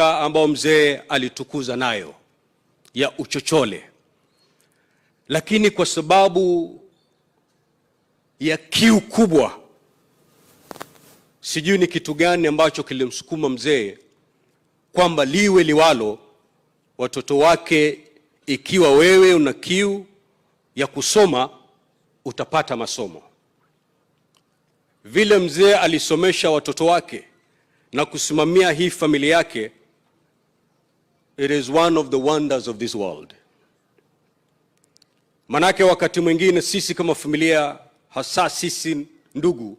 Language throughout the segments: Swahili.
maisha ambayo mzee alitukuza nayo ya uchochole, lakini kwa sababu ya kiu kubwa, sijui ni kitu gani ambacho kilimsukuma mzee kwamba liwe liwalo, watoto wake, ikiwa wewe una kiu ya kusoma utapata masomo. Vile mzee alisomesha watoto wake na kusimamia hii familia yake, it is one of the wonders of this world. Manake wakati mwingine sisi kama familia, hasa sisi ndugu,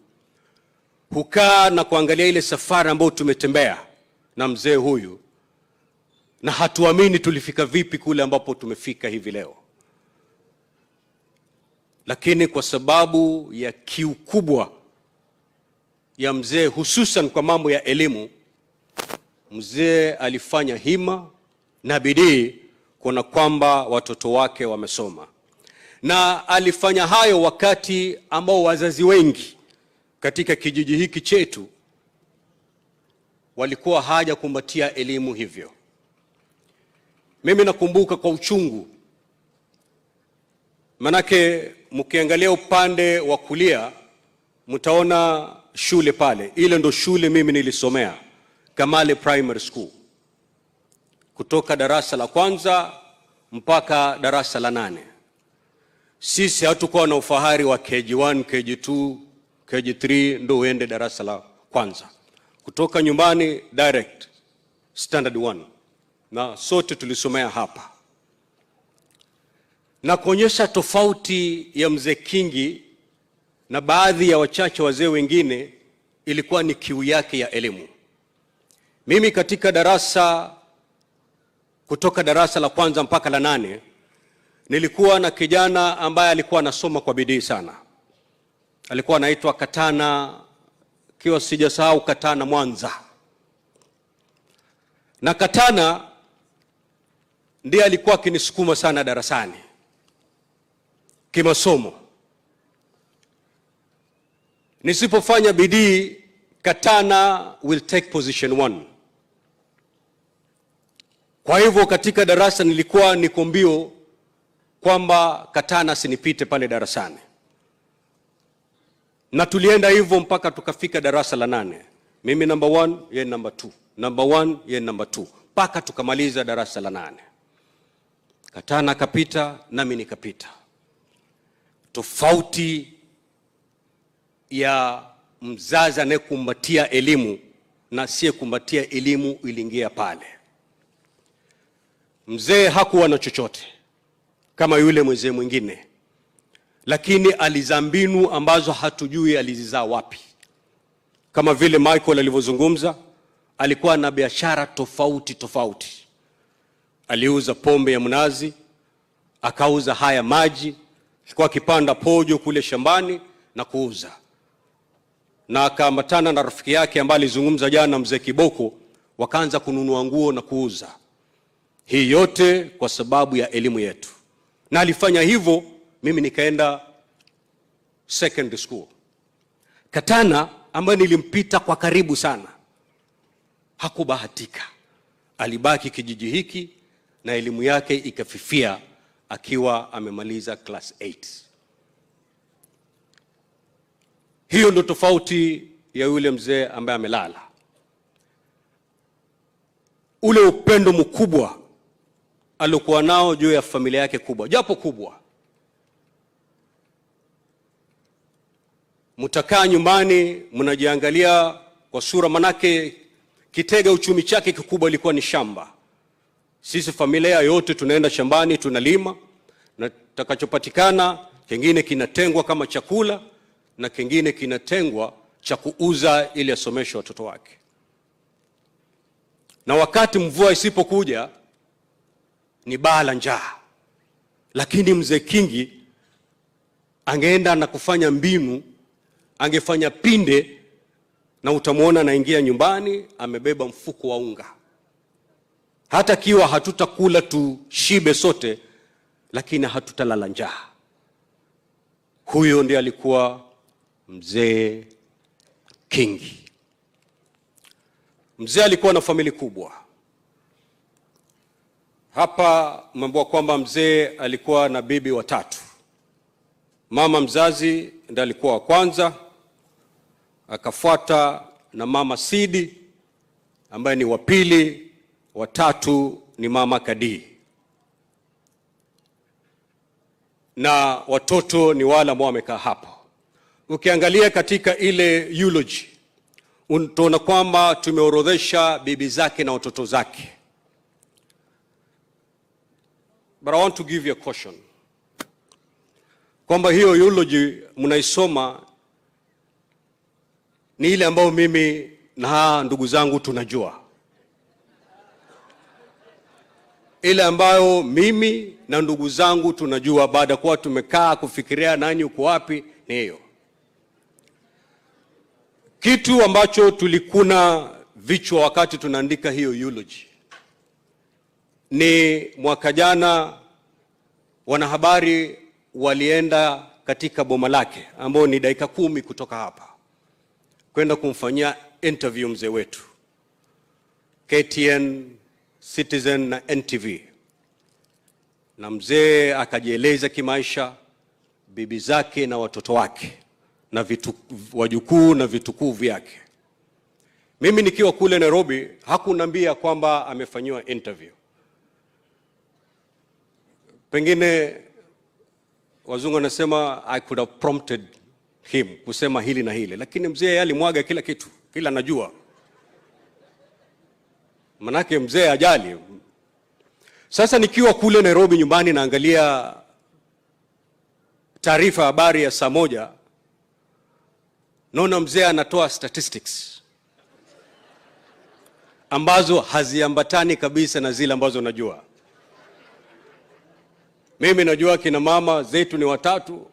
hukaa na kuangalia ile safari ambayo tumetembea na mzee huyu na hatuamini tulifika vipi kule ambapo tumefika hivi leo, lakini kwa sababu ya kiu kubwa ya mzee, hususan kwa mambo ya elimu, mzee alifanya hima na bidii kuona kwamba watoto wake wamesoma, na alifanya hayo wakati ambao wazazi wengi katika kijiji hiki chetu walikuwa hawajakumbatia elimu hivyo. Mimi nakumbuka kwa uchungu, manake mkiangalia upande wa kulia mtaona shule pale, ile ndo shule mimi nilisomea, Kamale Primary School, kutoka darasa la kwanza mpaka darasa la nane. Sisi hatukuwa na ufahari wa KG1, KG2, KG3 ndo uende darasa la kwanza. Kutoka nyumbani direct standard 1, na sote tulisomea hapa, na kuonyesha tofauti ya mzee Kingi na baadhi ya wachache wazee wengine ilikuwa ni kiu yake ya elimu. Mimi katika darasa, kutoka darasa la kwanza mpaka la nane, nilikuwa na kijana ambaye alikuwa anasoma kwa bidii sana. Alikuwa anaitwa Katana, kiwa sijasahau, Katana Mwanza. Na Katana ndiye alikuwa akinisukuma sana darasani kimasomo. Nisipofanya bidii, Katana will take position one. Kwa hivyo katika darasa nilikuwa niko mbio kwamba Katana asinipite pale darasani, na tulienda hivyo mpaka tukafika darasa la nane. Mimi number one, yeye number two, number one, yeye number two, mpaka tukamaliza darasa la nane. Katana akapita, nami nikapita. Tofauti ya mzazi anayekumbatia elimu na asiyekumbatia elimu iliingia pale. Mzee hakuwa na chochote kama yule mzee mwingine, lakini alizaa mbinu ambazo hatujui alizizaa wapi. Kama vile Michael alivyozungumza, alikuwa na biashara tofauti tofauti. Aliuza pombe ya mnazi, akauza haya maji, alikuwa akipanda pojo kule shambani na kuuza, na akaambatana na rafiki yake ambaye alizungumza jana, mzee Kiboko, wakaanza kununua nguo na kuuza. Hii yote kwa sababu ya elimu yetu, na alifanya hivyo. Mimi nikaenda secondary school. Katana ambaye nilimpita kwa karibu sana hakubahatika, alibaki kijiji hiki na elimu yake ikafifia akiwa amemaliza class 8. Hiyo ndo tofauti ya yule mzee ambaye amelala. Ule upendo mkubwa aliokuwa nao juu ya familia yake kubwa, japo kubwa. Mtakaa nyumbani mnajiangalia kwa sura, manake kitega uchumi chake kikubwa ilikuwa ni shamba. Sisi familia yote tunaenda shambani, tunalima na takachopatikana kingine kinatengwa kama chakula na kingine kinatengwa cha kuuza ili asomeshe watoto wake. Na wakati mvua isipokuja ni baa la njaa, lakini mzee Kingi angeenda na kufanya mbinu, angefanya pinde, na utamwona anaingia nyumbani amebeba mfuko wa unga. Hata kiwa hatutakula tushibe sote, lakini hatutalala njaa. Huyo ndiye alikuwa mzee Kingi. Mzee alikuwa na familia kubwa. Hapa mmeambiwa kwamba mzee alikuwa na bibi watatu. Mama mzazi ndiye alikuwa wa kwanza, akafuata na mama Sidi ambaye ni wa pili, wa tatu ni mama Kadii, na watoto ni wale ambao wamekaa hapo. Ukiangalia katika ile eulogy utaona kwamba tumeorodhesha bibi zake na watoto zake. But I want to give you a caution kwamba hiyo eulogy mnaisoma ni ile ambayo mimi na ndugu zangu tunajua, ile ambayo mimi na ndugu zangu tunajua baada ya kuwa tumekaa kufikiria nani uko wapi, ni hiyo kitu ambacho tulikuna vichwa wakati tunaandika hiyo eulogy. Ni mwaka jana wanahabari walienda katika boma lake ambao ni dakika 10 kutoka hapa kwenda kumfanyia interview mzee wetu, KTN, Citizen na NTV, na mzee akajieleza kimaisha, bibi zake na watoto wake na wajukuu na vitukuu vyake. Mimi nikiwa kule Nairobi hakuniambia kwamba amefanyiwa interview. Pengine wazungu wanasema I could have prompted him kusema hili na hili, lakini mzee alimwaga kila kitu, kila najua. Manake mzee ajali. Sasa nikiwa kule Nairobi nyumbani naangalia taarifa habari ya saa 1, naona mzee anatoa statistics ambazo haziambatani kabisa na zile ambazo najua. Mimi najua kina mama zetu ni watatu,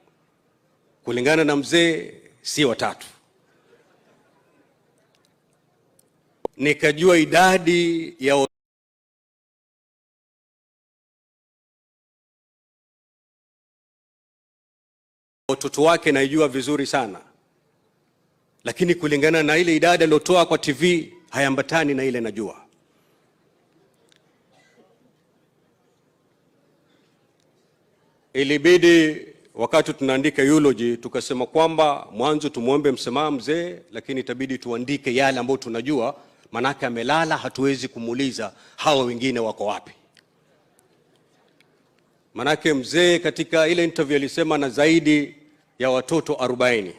kulingana na mzee si watatu. Nikajua idadi ya watoto wake naijua vizuri sana, lakini kulingana na ile idadi aliyotoa kwa TV hayambatani na ile najua. Ilibidi wakati tunaandika eulogy tukasema kwamba mwanzo tumuombe msamaha mzee, lakini itabidi tuandike yale ambayo tunajua, manake amelala, hatuwezi kumuuliza hawa wengine wako wapi. Manake mzee katika ile interview alisema na zaidi ya watoto 40.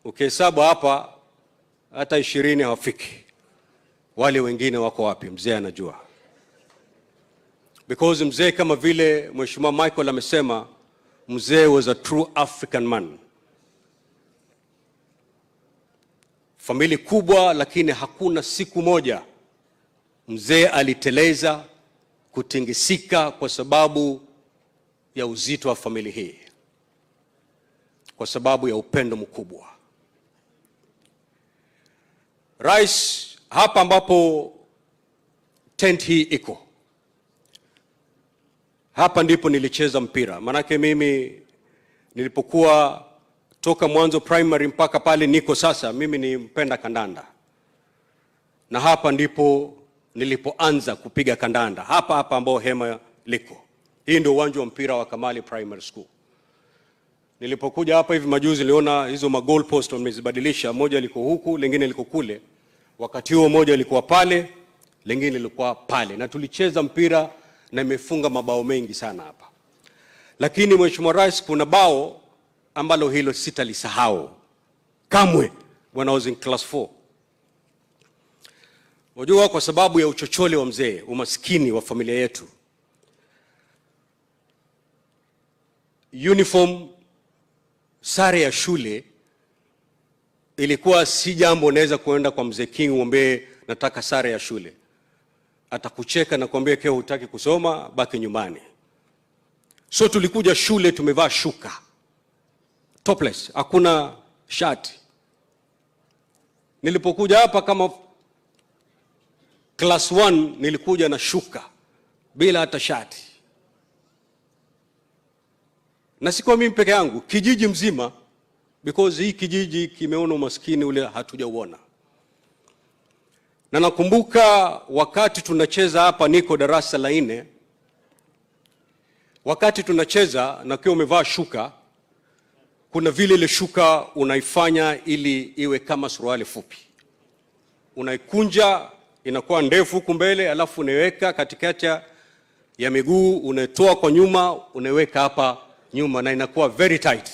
Ukihesabu hapa hata 20 hawafiki. Wale wengine wako wapi? Mzee anajua. Because mzee, kama vile Mheshimiwa Michael amesema, mzee was a true African man. Familia kubwa, lakini hakuna siku moja mzee aliteleza kutingisika kwa sababu ya uzito wa familia hii, kwa sababu ya upendo mkubwa. Rais, hapa ambapo tent hii iko, hapa ndipo nilicheza mpira. Manake mimi nilipokuwa toka mwanzo primary mpaka pale niko sasa, mimi ni mpenda kandanda. Na hapa ndipo nilipoanza kupiga kandanda, hapa hapa ambao hema liko. Hii ndio uwanja wa mpira wa Kamali Primary School. Nilipokuja hapa hivi majuzi niliona hizo ma goal post wamezibadilisha, moja liko huku, lingine liko kule. Wakati huo moja ilikuwa pale, lingine lilikuwa pale, na tulicheza mpira na imefunga mabao mengi sana hapa. Lakini Mheshimiwa Rais, kuna bao ambalo hilo sitalisahau kamwe when I was in class 4. Unajua, kwa sababu ya uchochole wa mzee, umaskini wa familia yetu, uniform, sare ya shule ilikuwa si jambo unaweza kuenda kwa mzee King uombe nataka sare ya shule. Atakucheka na kuambia keo hutaki kusoma, baki nyumbani. So tulikuja shule tumevaa shuka, topless, hakuna shati. Nilipokuja hapa kama class 1 nilikuja na shuka bila hata shati. Na sikuwa mimi peke yangu, kijiji mzima, because hii kijiji kimeona umaskini ule hatujauona. Na nakumbuka wakati tunacheza hapa, niko darasa la nne, wakati tunacheza na ukiwa umevaa shuka, kuna vile ile shuka unaifanya ili iwe kama suruali fupi, unaikunja inakuwa ndefu huku mbele, alafu unaiweka katikati ya miguu, unaitoa kwa nyuma, unaiweka hapa nyuma, na inakuwa very tight,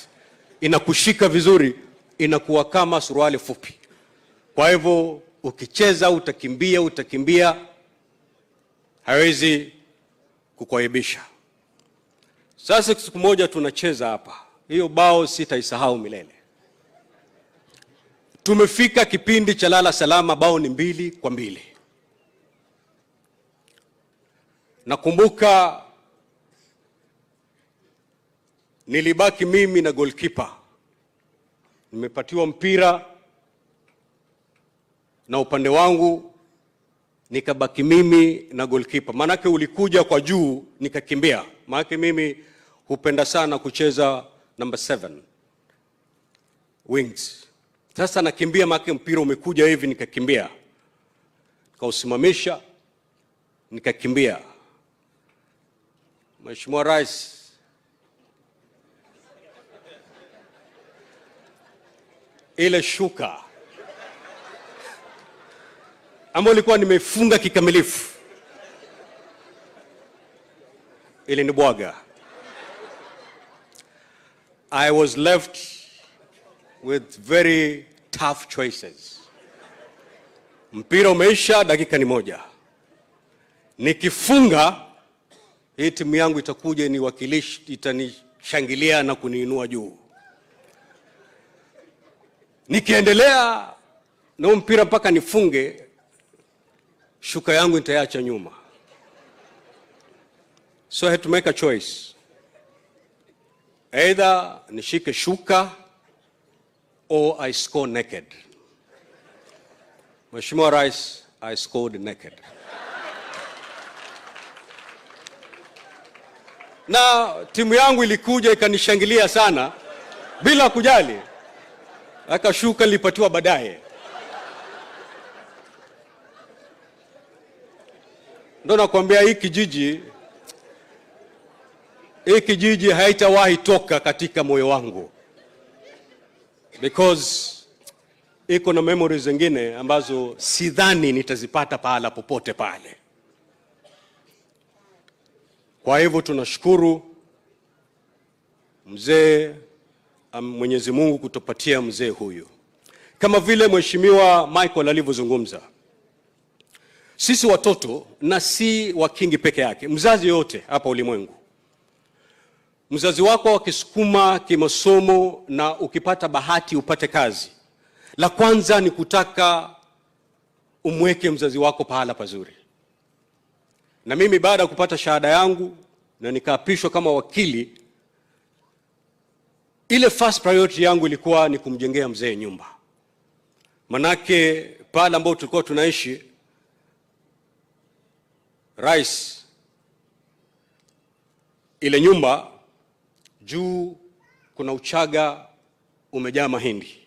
inakushika vizuri, inakuwa kama suruali fupi. Kwa hivyo ukicheza, utakimbia, utakimbia, hawezi kukuaibisha. Sasa siku moja tunacheza hapa, hiyo bao sitaisahau milele. Tumefika kipindi cha lala salama, bao ni 2-2. Nakumbuka nilibaki mimi na goalkeeper, nimepatiwa mpira na upande wangu nikabaki mimi na goalkeeper, maanake ulikuja kwa juu nikakimbia, maanake mimi hupenda sana kucheza number 7 wings. Sasa nakimbia, maanake mpira umekuja hivi, nikakimbia, nikausimamisha, nikakimbia. Mheshimiwa Rais, ile shuka ambayo nilikuwa nimefunga kikamilifu ilinibwaga. I was left with very tough choices. Mpira umeisha, dakika ni moja. Nikifunga hii timu yangu itakuja niwakilishe, itanishangilia na kuniinua juu. Nikiendelea na huu mpira mpaka nifunge, shuka yangu nitaiacha nyuma. So I had to make a choice. Either nishike shuka or I score naked. Mheshimiwa Rais, I scored naked. Na timu yangu ilikuja ikanishangilia sana bila kujali. Akashuka nilipatiwa baadaye. Ndio nakwambia hii kijiji haitawahi toka katika moyo wangu, because iko na memories zingine ambazo sidhani nitazipata pahala popote pale. Kwa hivyo tunashukuru mzee, Mwenyezi Mungu kutupatia mzee huyu. Kama vile Mheshimiwa Michael alivyozungumza, sisi watoto na si wa Kingi peke yake, mzazi yote hapa ulimwengu, mzazi wako akisukuma kimasomo na ukipata bahati upate kazi, la kwanza ni kutaka umweke mzazi wako pahala pazuri. Na mimi baada ya kupata shahada yangu na nikaapishwa kama wakili, ile first priority yangu ilikuwa ni kumjengea mzee nyumba. Manake pale ambapo tulikuwa tunaishi, Rais, ile nyumba juu kuna uchaga umejaa mahindi,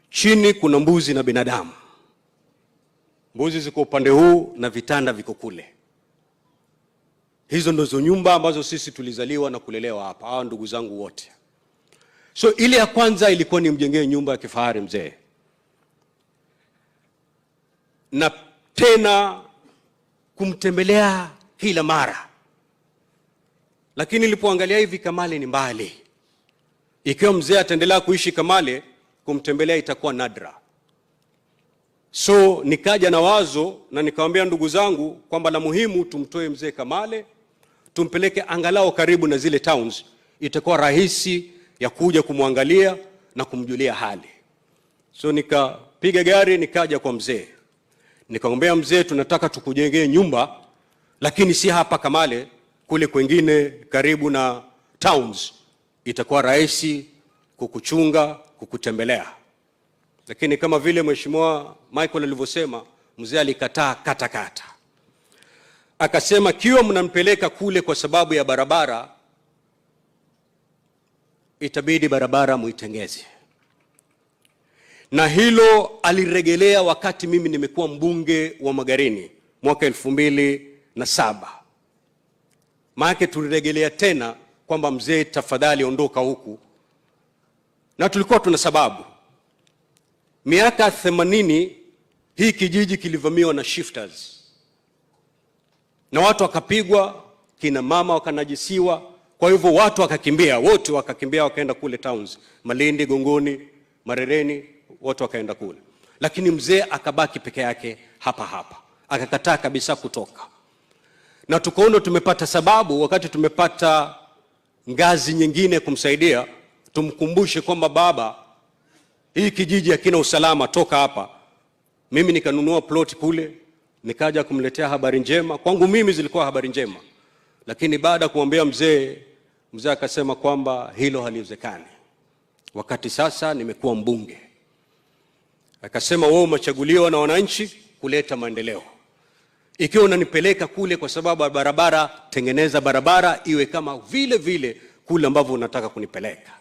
chini kuna mbuzi na binadamu. Mbuzi ziko upande huu na vitanda viko kule. Hizo ndizo nyumba ambazo sisi tulizaliwa na kulelewa hapa, hawa ndugu zangu wote. So ile ya kwanza ilikuwa ni mjengee nyumba ya kifahari mzee, na tena kumtembelea kila mara. Lakini nilipoangalia hivi, Kamale ni mbali. Ikiwa mzee ataendelea kuishi Kamale, kumtembelea itakuwa nadra. So nikaja na wazo na nikamwambia ndugu zangu kwamba la muhimu tumtoe mzee Kamale, tumpeleke angalau karibu na zile towns, itakuwa rahisi ya kuja kumwangalia na kumjulia hali. So nikapiga gari nikaja kwa mzee, nikamwambia mzee, tunataka tukujengee nyumba, lakini si hapa Kamale, kule kwengine karibu na towns, itakuwa rahisi kukuchunga, kukutembelea. Lakini kama vile Mheshimiwa Michael alivyosema, mzee alikataa kata kata. Akasema kiwa mnampeleka kule kwa sababu ya barabara, itabidi barabara muitengeze. Na hilo aliregelea wakati mimi nimekuwa mbunge wa Magarini mwaka 2007. Maanake tuliregelea tena kwamba mzee, tafadhali ondoka huku, na tulikuwa tuna sababu. Miaka 80 hii kijiji kilivamiwa na shifters na watu wakapigwa, kina mama wakanajisiwa. Kwa hivyo watu wakakimbia, wote wakakimbia wakaenda kule towns, Malindi, Gongoni, Marereni, wote wakaenda kule, lakini mzee akabaki peke yake hapa hapa, akakataa kabisa kutoka. Na tukaona tumepata sababu wakati tumepata ngazi nyingine kumsaidia, tumkumbushe kwamba baba, hii kijiji hakina usalama, toka hapa. Mimi nikanunua plot kule, nikaja kumletea habari njema. Kwangu mimi zilikuwa habari njema, lakini baada ya kumwambia mzee, mzee akasema kwamba hilo haliwezekani, wakati sasa nimekuwa mbunge. Akasema wewe umechaguliwa na wananchi kuleta maendeleo, ikiwa unanipeleka kule kwa sababu ya barabara, tengeneza barabara iwe kama vile vile kule ambavyo unataka kunipeleka.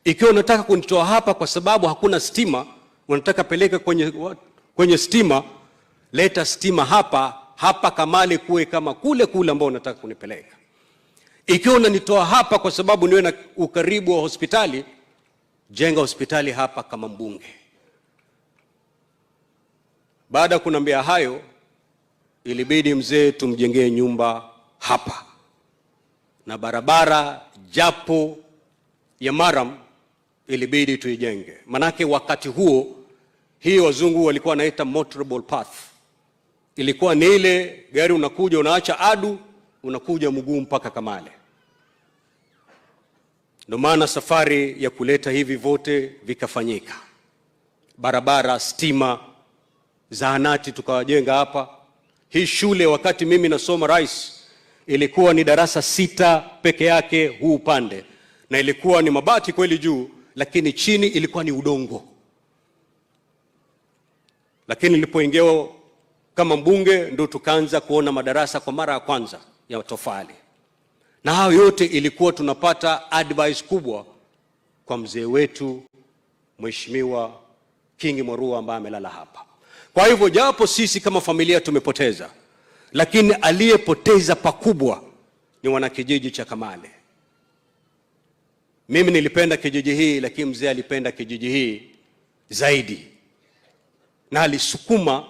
Ikiwa unataka kunitoa hapa kwa sababu hakuna stima, unataka peleka kwenye stima, leta stima hapa hapa Kamale kuwe kama kule kule ambao unataka kunipeleka. Ikiwa unanitoa hapa kwa sababu niwe na ukaribu wa hospitali, jenga hospitali hapa kama mbunge. Baada ya kuniambia hayo, ilibidi mzee tumjengee nyumba hapa na barabara japo ya murram ilibidi tuijenge, manake wakati huo hii wazungu walikuwa wanaita motorable path, ilikuwa ni ile gari unakuja unaacha Adu unakuja mguu mpaka Kamale. Ndio maana safari ya kuleta hivi vote vikafanyika, barabara, stima, zahanati tukawajenga hapa. Hii shule wakati mimi nasoma, Rais, ilikuwa ni darasa 6 peke yake huu upande, na ilikuwa ni mabati kweli juu, lakini chini ilikuwa ni udongo. Lakini nilipoingia kama mbunge ndo tukaanza kuona madarasa kwa mara ya kwanza ya tofali, na hayo yote ilikuwa tunapata advice kubwa kwa mzee wetu Mheshimiwa Kingi Mwarua ambaye amelala hapa. Kwa hivyo japo sisi kama familia tumepoteza, lakini aliyepoteza pakubwa ni wanakijiji cha Kamale. Mimi nilipenda kijiji hii, lakini mzee alipenda kijiji hii zaidi, na alisukuma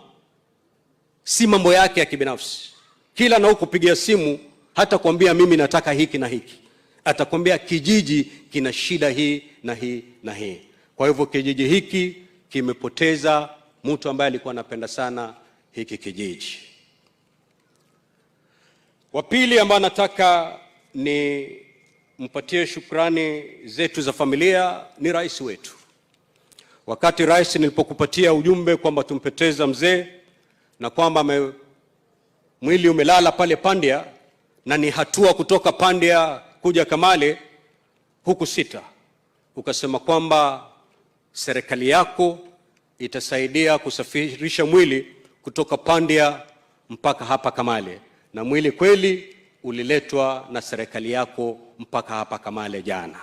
si mambo yake ya kibinafsi. Kila anapokupigia simu hata kuambia mimi nataka hiki na hiki, atakwambia kijiji kina shida hii na hii na hii. Kwa hivyo kijiji hiki kimepoteza mtu ambaye alikuwa anapenda sana hiki kijiji. Wa pili ambaye nataka ni mpatie shukrani zetu za familia ni rais wetu. Wakati rais nilipokupatia ujumbe kwamba tumpoteza mzee na kwamba mwili umelala pale Pandya na ni hatua kutoka Pandya kuja Kamale huku sita, ukasema kwamba serikali yako itasaidia kusafirisha mwili kutoka Pandya mpaka hapa Kamale, na mwili kweli uliletwa na serikali yako mpaka hapa Kamale jana.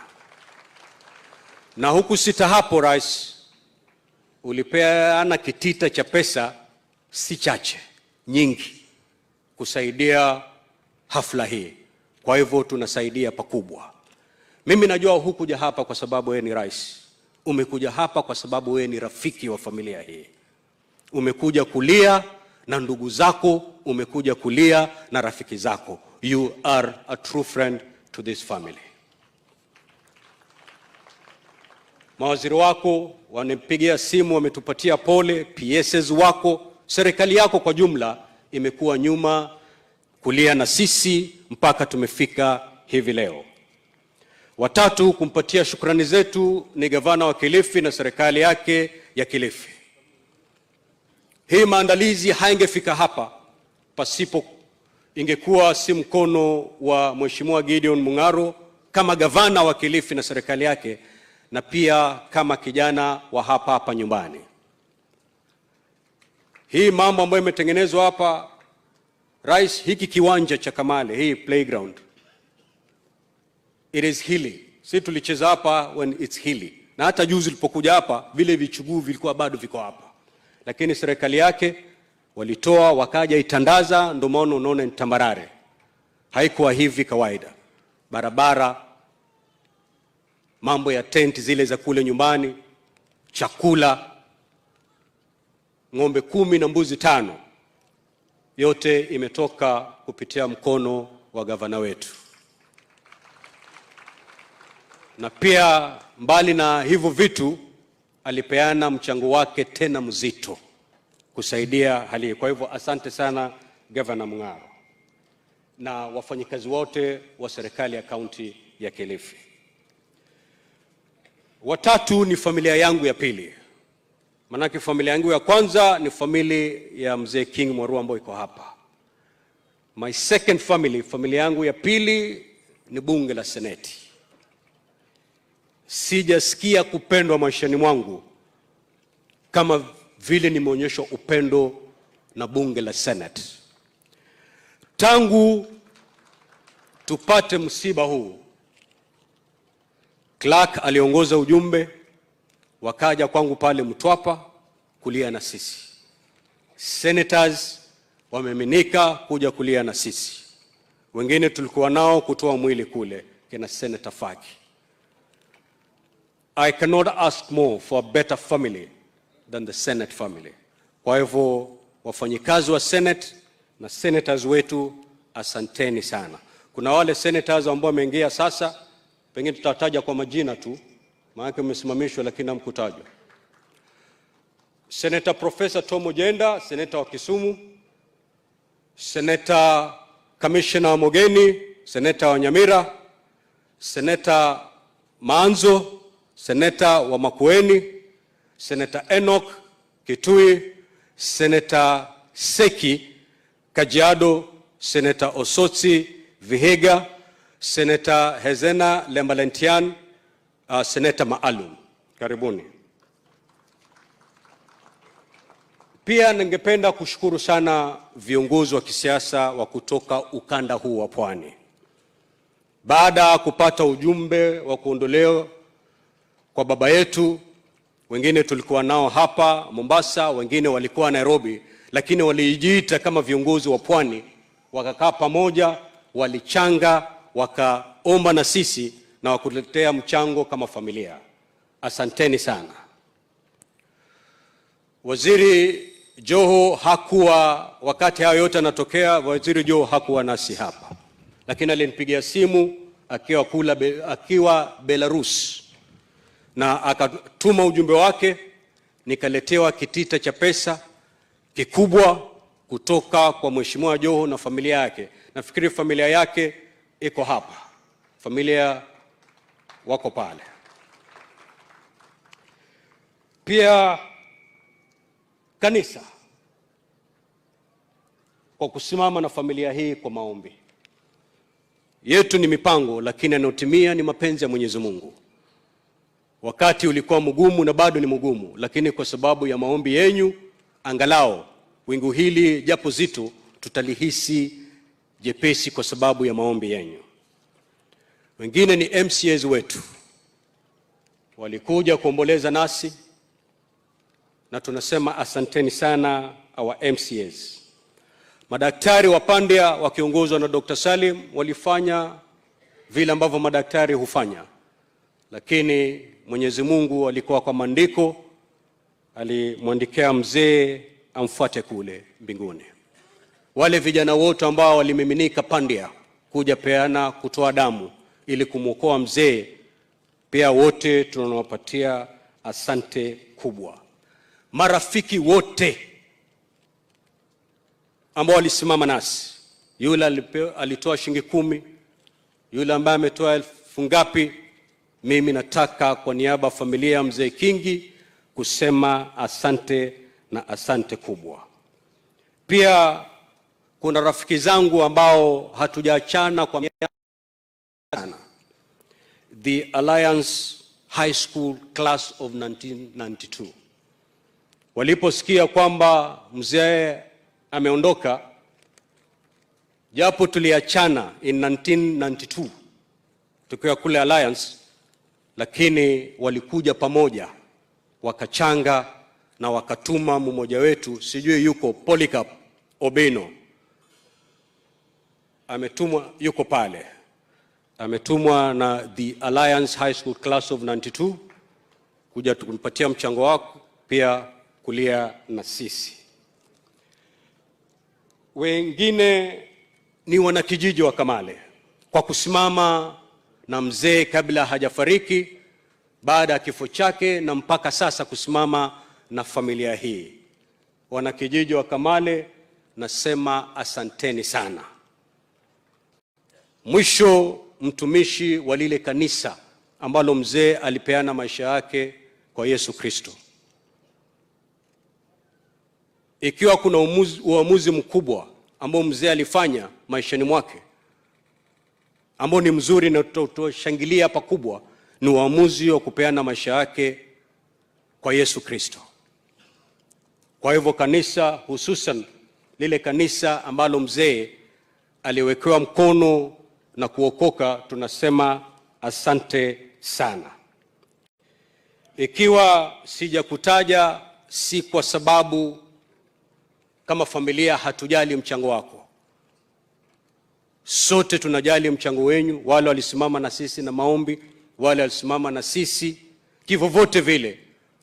Na huku sita hapo, Rais, ulipeana kitita cha pesa si chache, nyingi, kusaidia hafla hii. Kwa hivyo tunasaidia pakubwa. Mimi najua hukuja hapa kwa sababu wewe ni rais, umekuja hapa kwa sababu wewe ni rafiki wa familia hii. Umekuja kulia na ndugu zako, umekuja kulia na rafiki zako. You are a true friend to this family. Mawaziri wako wamepigia simu, wametupatia pole, PSs wako, serikali yako kwa jumla imekuwa nyuma kulia na sisi mpaka tumefika hivi leo. Watatu kumpatia shukrani zetu ni gavana wa Kilifi na serikali yake ya Kilifi. Hii maandalizi haingefika hapa pasipo, ingekuwa si mkono wa Mheshimiwa Gideon Mung'aro kama gavana wa Kilifi na serikali yake, na pia kama kijana wa hapa hapa nyumbani. Hii mambo ambayo imetengenezwa hapa, Rais, hiki kiwanja cha Kamale, hii playground, it is hilly. Si tulicheza hapa when it's hilly. Na hata juzi ulipokuja hapa, vile vichuguu vilikuwa bado viko hapa, lakini serikali yake walitoa wakaja itandaza, ndio maana unaona ni tambarare. Haikuwa hivi kawaida. Barabara, mambo ya tenti zile za kule nyumbani, chakula, ng'ombe 10 na mbuzi 5, yote imetoka kupitia mkono wa gavana wetu. Na pia mbali na hivyo vitu, alipeana mchango wake tena mzito kusaidia hali hii. Kwa hivyo asante sana, Gavana Mung'aro, na wafanyikazi wote wa serikali ya kaunti ya Kilifi. Watatu ni familia yangu ya pili. Manake familia yangu ya kwanza ni familia ya mzee King Mwarua ambayo iko hapa. My second family, familia yangu ya pili ni bunge la Seneti. Sijasikia kupendwa maishani mwangu kama vile nimeonyeshwa upendo na bunge la Senate. Tangu tupate msiba huu, Clark aliongoza ujumbe, wakaja kwangu pale Mtwapa kulia na sisi. Senators wameminika kuja kulia na sisi, wengine tulikuwa nao kutoa mwili kule, kina Senator Faki. I cannot ask more for a better family than the Senate family. Kwa hivyo wafanyikazi wa Senate na senators wetu, asanteni sana. Kuna wale senators ambao wameingia sasa, pengine tutataja kwa majina tu, maana mmesimamishwa lakini hamkutajwa. Senator Professor Tom Ojienda, senator wa Kisumu, Senator Commissioner Mogeni, senator wa Nyamira, Senator Maanzo, Senator wa Makueni, Senator Enoch Kitui, Senator Seki Kajiado, Senator Osotsi Vihiga, Senator Hezena Lemalentian, Senator maalum. Karibuni. Pia ningependa kushukuru sana viongozi wa kisiasa wa kutoka ukanda huu wa Pwani. Baada ya kupata ujumbe wa kuondolewa kwa baba yetu, wengine tulikuwa nao hapa Mombasa, wengine walikuwa Nairobi, lakini walijiita kama viongozi wa Pwani, wakakaa pamoja, walichanga, wakaomba na sisi na wakuletea mchango kama familia. Asanteni sana. Waziri Joho hakuwa, wakati hayo yote yanatokea, Waziri Joho hakuwa nasi hapa, lakini alinipigia simu akiwa Belarus na akatuma ujumbe wake, nikaletewa kitita cha pesa kikubwa kutoka kwa Mheshimiwa Joho na familia yake. Nafikiri familia yake iko hapa, familia wako pale. Pia kanisa kwa kusimama na familia hii kwa maombi. Yetu ni mipango, lakini anayotimia ni mapenzi ya Mwenyezi Mungu. Wakati ulikuwa mgumu na bado ni mgumu, lakini kwa sababu ya maombi yenyu, angalau wingu hili japo zito tutalihisi jepesi kwa sababu ya maombi yenyu. Wengine ni MCAs wetu walikuja kuomboleza nasi na tunasema asanteni sana our MCAs. Madaktari wa Pandya wakiongozwa na Dr. Salim walifanya vile ambavyo madaktari hufanya, lakini Mwenyezi Mungu alikuwa kwa maandiko, alimwandikia mzee amfuate kule mbinguni. Wale vijana wote ambao walimiminika Pandya kuja peana kutoa damu ili kumwokoa mzee, pia wote tunawapatia asante kubwa. Marafiki wote ambao walisimama nasi, yule alitoa shilingi 10, yule ambaye ametoa 1000 ngapi, mimi nataka kwa niaba ya familia ya mzee Kingi kusema asante na asante kubwa. Pia kuna rafiki zangu ambao hatujaachana kwa miaka sana, the Alliance High School class of 1992. Waliposikia kwamba mzee ameondoka, japo tuliachana in 1992 tukiwa kule Alliance, Lakini walikuja pamoja wakachanga na wakatuma mmoja wetu, sijui yuko Polycarp Obino, ametumwa, yuko pale, ametumwa na the Alliance High School Class of 92 kuja tukumpatia mchango wako, pia kulia na sisi. Wengine ni wanakijiji wa Kamale kwa kusimama na mzee kabla hajafariki, baada ya kifo chake na mpaka sasa kusimama na familia hii. Wanakijiji wa Kamale, nasema asanteni sana. Mwisho, mtumishi wa lile kanisa ambalo mzee alipeana maisha yake kwa Yesu Kristo. Ikiwa kuna uamuzi mkubwa ambao mzee alifanya maishani mwake ambao ni mzuri na tutashangilia pakubwa, ni uamuzi wa kupeana maisha yake kwa Yesu Kristo. Kwa hivyo kanisa, hususan lile kanisa ambalo mzee aliwekewa mkono na kuokoka, tunasema asante sana. Ikiwa sijakutaja, si kwa sababu kama familia hatujali mchango wako. Sote tunajali mchango wenyu, wale walisimama na sisi na maombi, wale walisimama na sisi kivyovyote vile,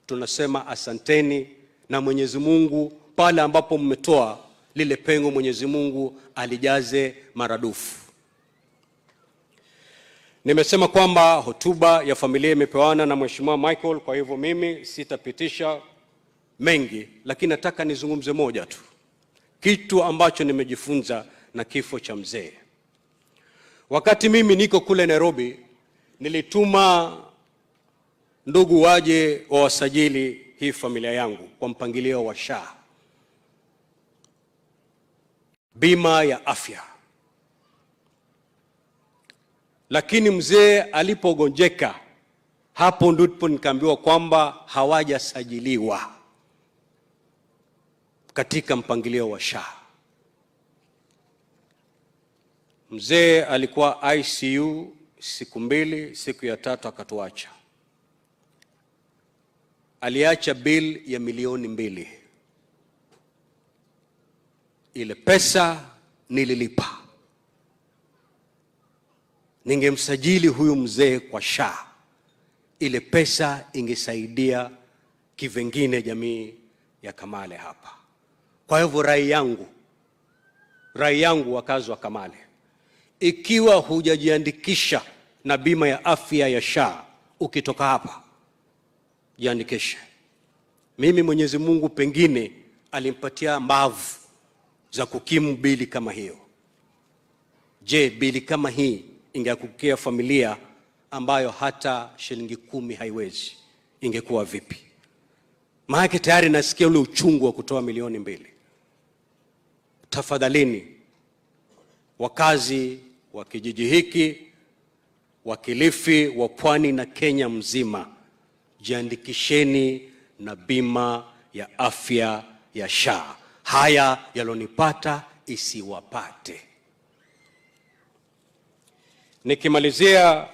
tunasema asanteni, na Mwenyezi Mungu pale ambapo mmetoa lile pengo, Mwenyezi Mungu alijaze maradufu. Nimesema kwamba hotuba ya familia imepewana na Mheshimiwa Michael, kwa hivyo mimi sitapitisha mengi, lakini nataka nizungumze moja tu, kitu ambacho nimejifunza na kifo cha mzee. Wakati mimi niko kule Nairobi, nilituma ndugu waje wawasajili hii familia yangu kwa mpangilio wa SHA, bima ya afya. Lakini mzee alipogonjeka, hapo ndipo nikaambiwa kwamba hawajasajiliwa katika mpangilio wa SHA. Mzee alikuwa ICU siku mbili, siku ya tatu akatuacha. Aliacha bill ya 2 milioni. Ile pesa nililipa. Ningemsajili huyu mzee kwa SHA, ile pesa ingesaidia kivengine jamii ya Kamale hapa. Kwa hivyo rai yangu wakazi wa Kamale, ikiwa hujajiandikisha na bima ya afya ya SHA, ukitoka hapa jiandikishe. Mimi Mwenyezi Mungu pengine alimpatia mbavu za kukimu bili kama hiyo. Je, bili kama hii ingeangukia familia ambayo hata shilingi 10 haiwezi, ingekuwa vipi? Maanake tayari nasikia ule uchungu wa kutoa 2 milioni. Tafadhalini, wakazi wa kijiji hiki, wa Kilifi, wa Pwani na Kenya mzima, jiandikisheni na bima ya afya ya SHA. Haya yalonipata isiwapate. Nikimalizia,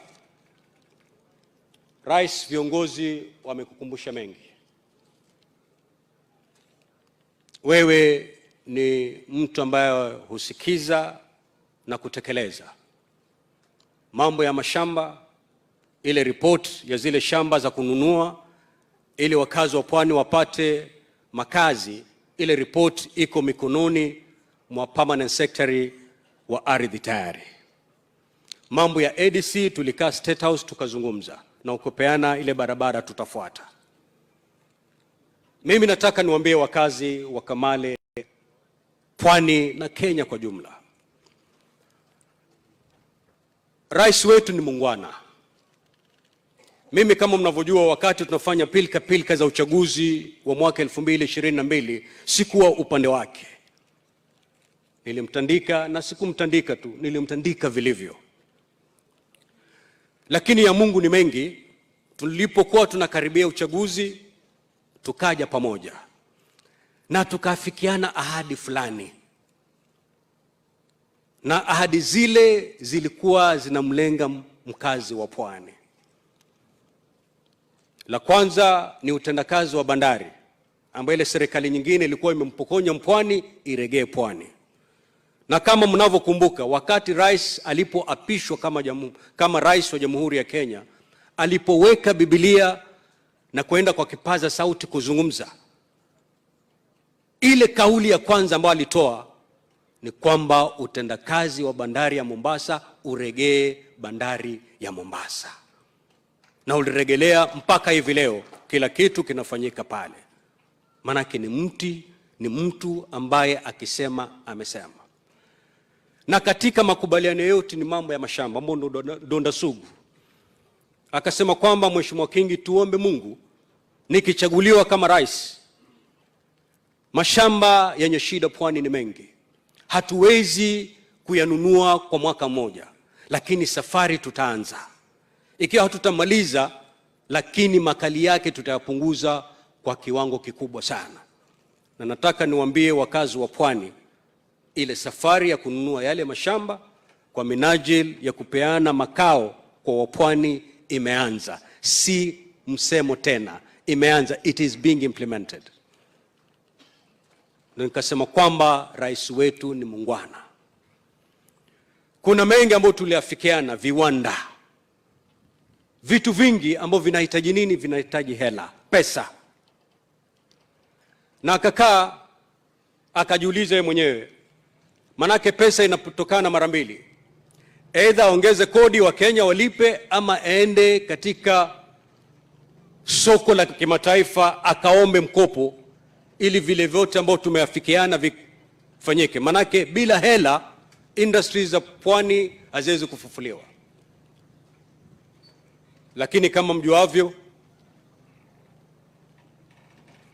Rais, viongozi wamekukumbusha mengi. Wewe ni mtu ambaye husikiza na kutekeleza mambo ya mashamba, ile report ya zile shamba za kununua ili wakazi wa pwani wapate makazi, ile report iko mikononi mwa permanent secretary wa ardhi tayari. Mambo ya ADC tulikaa State House tukazungumza na ukupeana ile barabara tutafuata. Mimi nataka niwaambie wakazi wa Kamale, Pwani na Kenya kwa jumla, rais wetu ni muungwana. Mimi kama mnavyojua, wakati tunafanya pilka pilka za uchaguzi wa mwaka 2022 sikuwa upande wake, nilimtandika na sikumtandika tu, nilimtandika vilivyo. Lakini ya Mungu ni mengi. Tulipokuwa tunakaribia uchaguzi, tukaja pamoja na tukaafikiana ahadi fulani, na ahadi zile zilikuwa zinamlenga mkazi wa Pwani. La kwanza ni utendakazi wa bandari ambayo ile serikali nyingine ilikuwa imempokonya mpwani, iregee pwani. Na kama mnavyokumbuka, wakati rais alipoapishwa kama rais wa Jamhuri ya Kenya, alipoweka Biblia na kwenda kwa kipaza sauti kuzungumza, ile kauli ya kwanza ambayo alitoa ni kwamba utendakazi wa bandari ya Mombasa uregee bandari ya Mombasa, na uliregelea mpaka hivi leo, kila kitu kinafanyika pale. Maanake ni mtu ambaye akisema amesema. Na katika makubaliano yote ni mambo ya mashamba ambayo ndo donda sugu. Akasema kwamba, "Mheshimiwa Kingi, tuombe Mungu nikichaguliwa kama rais, mashamba yenye shida pwani ni mengi, hatuwezi kuyanunua kwa mwaka mmoja, lakini safari tutaanza. Ikiwa hatutamaliza, lakini makali yake tutayapunguza kwa kiwango kikubwa sana." Na nataka niwaambie wakazi wa pwani, ile safari ya kununua yale mashamba kwa minajili ya kupeana makao kwa wapwani imeanza, si msemo tena, imeanza, it is being implemented. Na nikasema kwamba rais wetu ni muungwana. Kuna mengi ambayo tuliafikiana, viwanda, vitu vingi ambavyo vinahitaji nini? Vinahitaji hela, pesa. Na akakaa akajiuliza yeye mwenyewe, manake pesa inatokana mara mbili, aidha aongeze kodi Wakenya walipe, ama aende katika soko la kimataifa akaombe mkopo ili vile vyote ambao tumeafikiana vifanyike, manake bila hela industries za pwani haziwezi kufufuliwa. Lakini kama mjuavyo,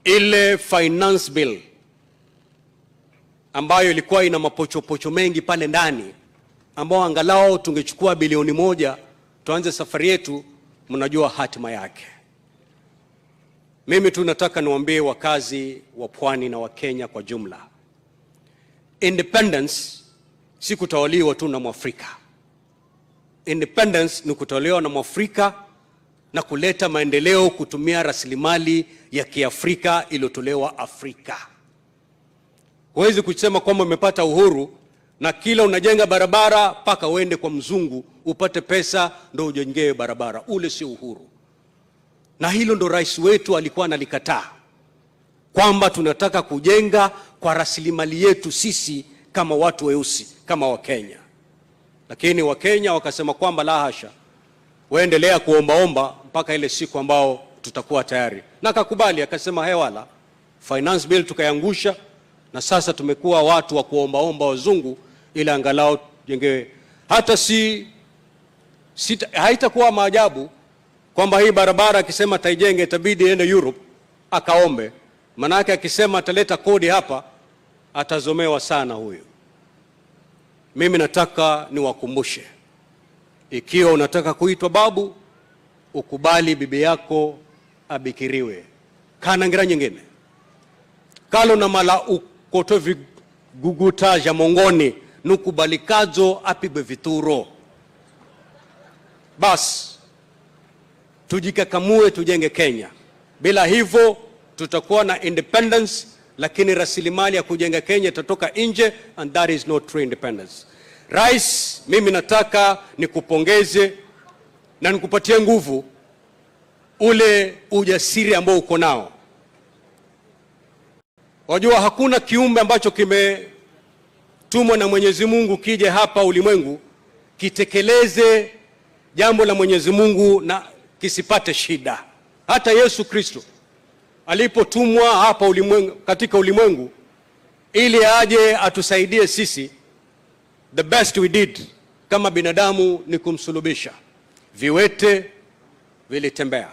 ile finance bill ambayo ilikuwa ina mapochopocho mengi pale ndani, ambao angalau tungechukua bilioni 1 tuanze safari yetu, mnajua hatima yake. Mimi tu nataka niwaambie wakazi wa pwani na Wakenya kwa jumla, independence si kutawaliwa tu na Mwafrika. Independence ni kutawaliwa na Mwafrika na kuleta maendeleo kutumia rasilimali ya Kiafrika iliyotolewa Afrika. Huwezi kusema kwamba umepata uhuru na kila unajenga barabara mpaka uende kwa mzungu upate pesa ndo ujengewe barabara. Ule sio uhuru, na hilo ndo rais wetu alikuwa analikataa, kwamba tunataka kujenga kwa rasilimali yetu sisi kama watu weusi, kama Wakenya. Lakini Wakenya wakasema kwamba la hasha, waendelea kuombaomba mpaka ile siku ambao tutakuwa tayari, na akakubali akasema, hewala, finance bill tukayangusha, na sasa tumekuwa watu wa kuombaomba wazungu ili angalau tujengewe. Hata si haitakuwa maajabu kwamba hii barabara akisema ataijenge itabidi ende Europe akaombe, manake akisema ataleta kodi hapa atazomewa sana huyu. Mimi nataka niwakumbushe, ikiwa unataka kuitwa babu, ukubali bibi yako abikiriwe. Kana ngira nyingine kalo na mala ukoto viguguta ja mongoni nukubalikazo apigwe vituro. Bas tujikakamue, tujenge Kenya. Bila hivyo tutakuwa na independence, lakini rasilimali ya kujenga Kenya itatoka nje, and that is not true independence. Rais, mimi nataka nikupongeze na nikupatie nguvu ule ujasiri ambao uko nao. Wajua hakuna kiumbe ambacho kimetumwa na Mwenyezi Mungu kije hapa ulimwengu kitekeleze jambo la Mwenyezi Mungu na kisipate shida. Hata Yesu Kristo alipotumwa hapa ulimwengu, katika ulimwengu ili aje atusaidie sisi, the best we did kama binadamu ni kumsulubisha. Viwete vilitembea,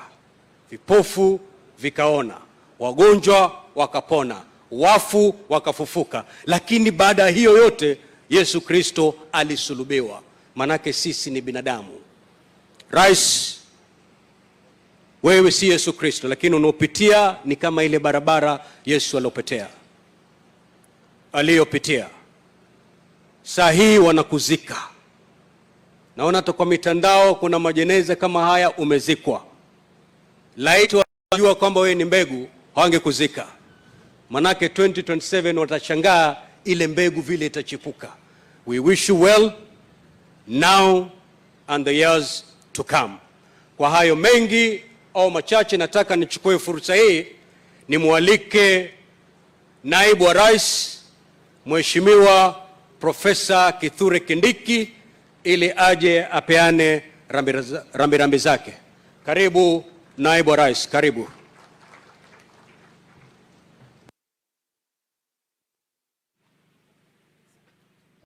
vipofu vikaona, wagonjwa wakapona, wafu wakafufuka. Lakini baada ya hiyo yote Yesu Kristo alisulubiwa. Manake sisi ni binadamu. Rais, wewe si Yesu Kristo, lakini unaopitia ni kama ile barabara Yesu aliopitia aliyopitia. Saa hii wanakuzika, naona hata kwa mitandao kuna majeneza kama haya, umezikwa. Laiti wajua kwamba wewe ni mbegu, hawangekuzika. Manake 2027 watashangaa ile mbegu vile itachipuka. We wish you well now and the years to come. Kwa hayo mengi au machache, nataka nichukue fursa hii nimwalike Naibu wa Rais, Mheshimiwa Profesa Kithure Kindiki, ili aje apeane rambirambi zake. Karibu, Naibu wa Rais, karibu.